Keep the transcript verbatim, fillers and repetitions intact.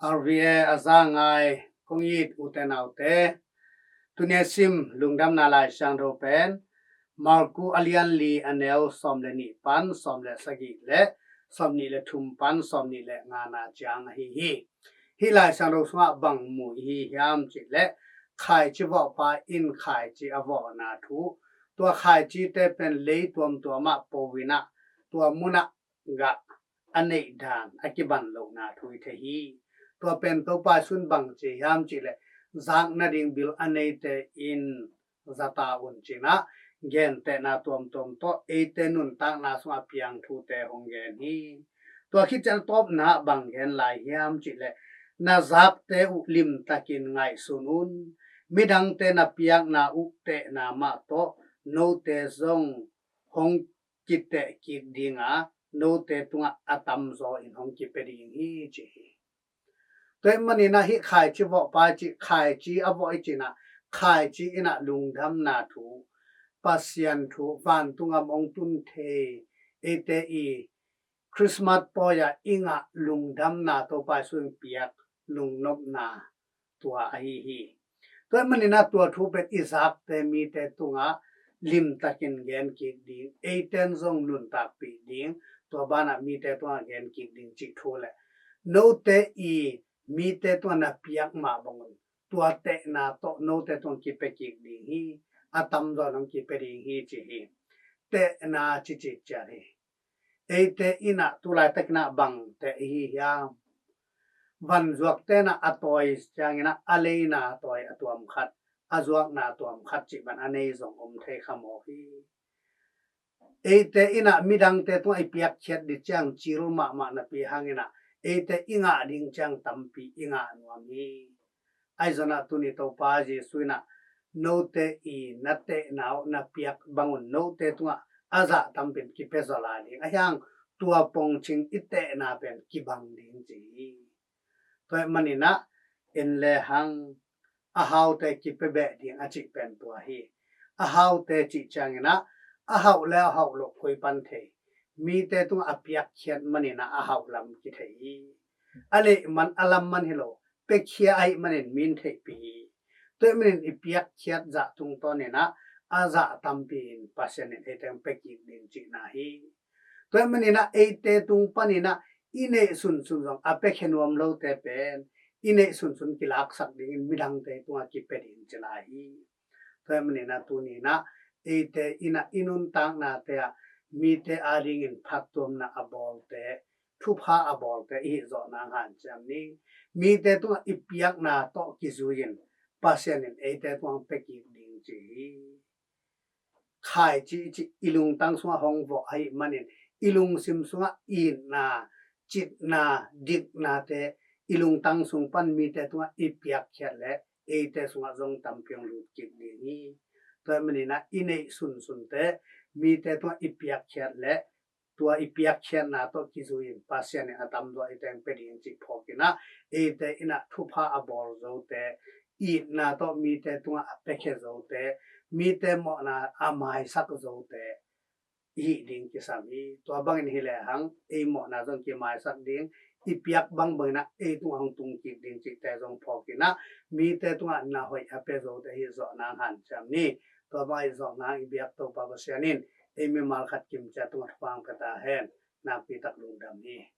R V A a za ngai kong it ute naute, tuni a sim lungdamna Lai Siangtho pen Marku a lian li a neu sawm le nih pan sawm le sagih le sawm nih le thum pan sawm nih le ngana ciang ahi hi. Hih Lai Siangtho sungah bang mu i hi hiam cih leh, khaici vawhpa in khaici a vawhna thu, tua khaicite pen lei tuamtuamah po-in ah tua munah gah a neih dan a kiban lohna thu i thei hi. Tua pen Topa Jesu in bang ci hiam cih leh, zak nading bil a neite in za ta un ci-in ah, gentehna tuamtuam tawh eite nuntakna sungah piang thute hong gen hi. Tua khit ciang a tawpna ah bang gen lai hiam cih leh, na zakte uh limtakin ngaihsun un. Midangte na piakna uh tehna mah tawh note zong hong kiteh kik ding a, note tungah a tamzaw in hong kipia ding hi, ci hi. Tua ahih manin ah hih khaici vawhpa cih, khaici a vawh i cih in ah, khaici in ah lungdamna thu, Pasian thu, vantung gam hong tun thei, eite i Christmas pawi-a i ngah lungdamna, Topa Jesu in piak lungnopna, tua ahi hi. Tua ahih manin ah tua thu pen i zakte mite tungah limtakin gen kik ding, eite in zong nuntakpih ding, tua banah mite tungah gen kik ding cih thu leh, note i mite tungah na piak mah bangun tua tehna tawh note tungah kipia kik ding hi, a tamzaw in hong kipia ding hi, ci hi. Tehna cici ciat hi. Eite in ah tu laitakin ah bang teh i hi hiam? Vanzuakte in ah a tawi ciangin ah a leina tawi a tuam khat, a zuakna a tuam khat cih bang a nei zong om thei kha mawk hi. Eite in ah midangte tungah i piakkhiat ding ciang cil mahmah napi hangin ah, eite i ngah ding ciang tampi i ngah nuam hi. Ahi zongin ah tuni Topa Jesu in ah, note i na tehna uh na piak bangun note tungah a zah tampi in kipia zaw lai ding, ahih hang tua pongcing i tehna pen kibang ding, ci hi. Tua ahih manin ah en le hang, a haute kipia beh ding a cih pen tua hi. A haute cih ciangin ah, a hauh le a hauh loh koi pan thei, mite tungah a piakkhiat manin ah a hauh lam kithei hi. A neih man, a lam man hi lo, piakhia ahih manin mi in theihpih hi. Tua ahih manin i piakkhiat zah tungtawnin ah a zah tampi in Pasian in eite hong pia kik ding cihna hi. Tua ahih manin ah eite tung panin ah i neih sunsun zong a piakhia nuam lote pen i neih sunsun kilaksak dingin midangte tungah kipia ding ci lai hi. Tua ahih manin ah tuni in ah eite in ah i nuntaknate ah mite adingin phattuamna a bawlte, thupha a bawlte i hih zawh nang hanciam ni. Mite tungah i piakna tawh kizui-in Pasian in eite tungah pia kik ding ci hi. Khaici i cih i lungtang sungah hong vawh ahih manin i lungsim sungah itna, citna, diknate i lungtang sung pan mite tungah i piakkhiat leh eite sungah zong tampi hong lut kik ding hi. Tua ahih manin ah i neih sunsunte mite tungah i piakkhiat leh tua i piakkhiatna tawh kizui-in Pasian in a tamzaw eite hong pia ding cih phawkin ah, eite in ah thupha a bawl zote, itna tawh mite tungah a piakhia zote, mite mawhna a maisak zote i hih ding kisam hi. Tua bangin hi le hang, ei mawhna zong kimaisak ding, i piak bangbangin ah ei tungah hong tung kik ding cihte zong phawkin ah, mite tungah na hoih a pia zote i hih zawh nang hanciam ni. Tua bang i hih zawh nang i biak Topa Pasian in ei mimal khat kimciat tungah thupha hong pia ta hen. Nakpi tak lungdam hi.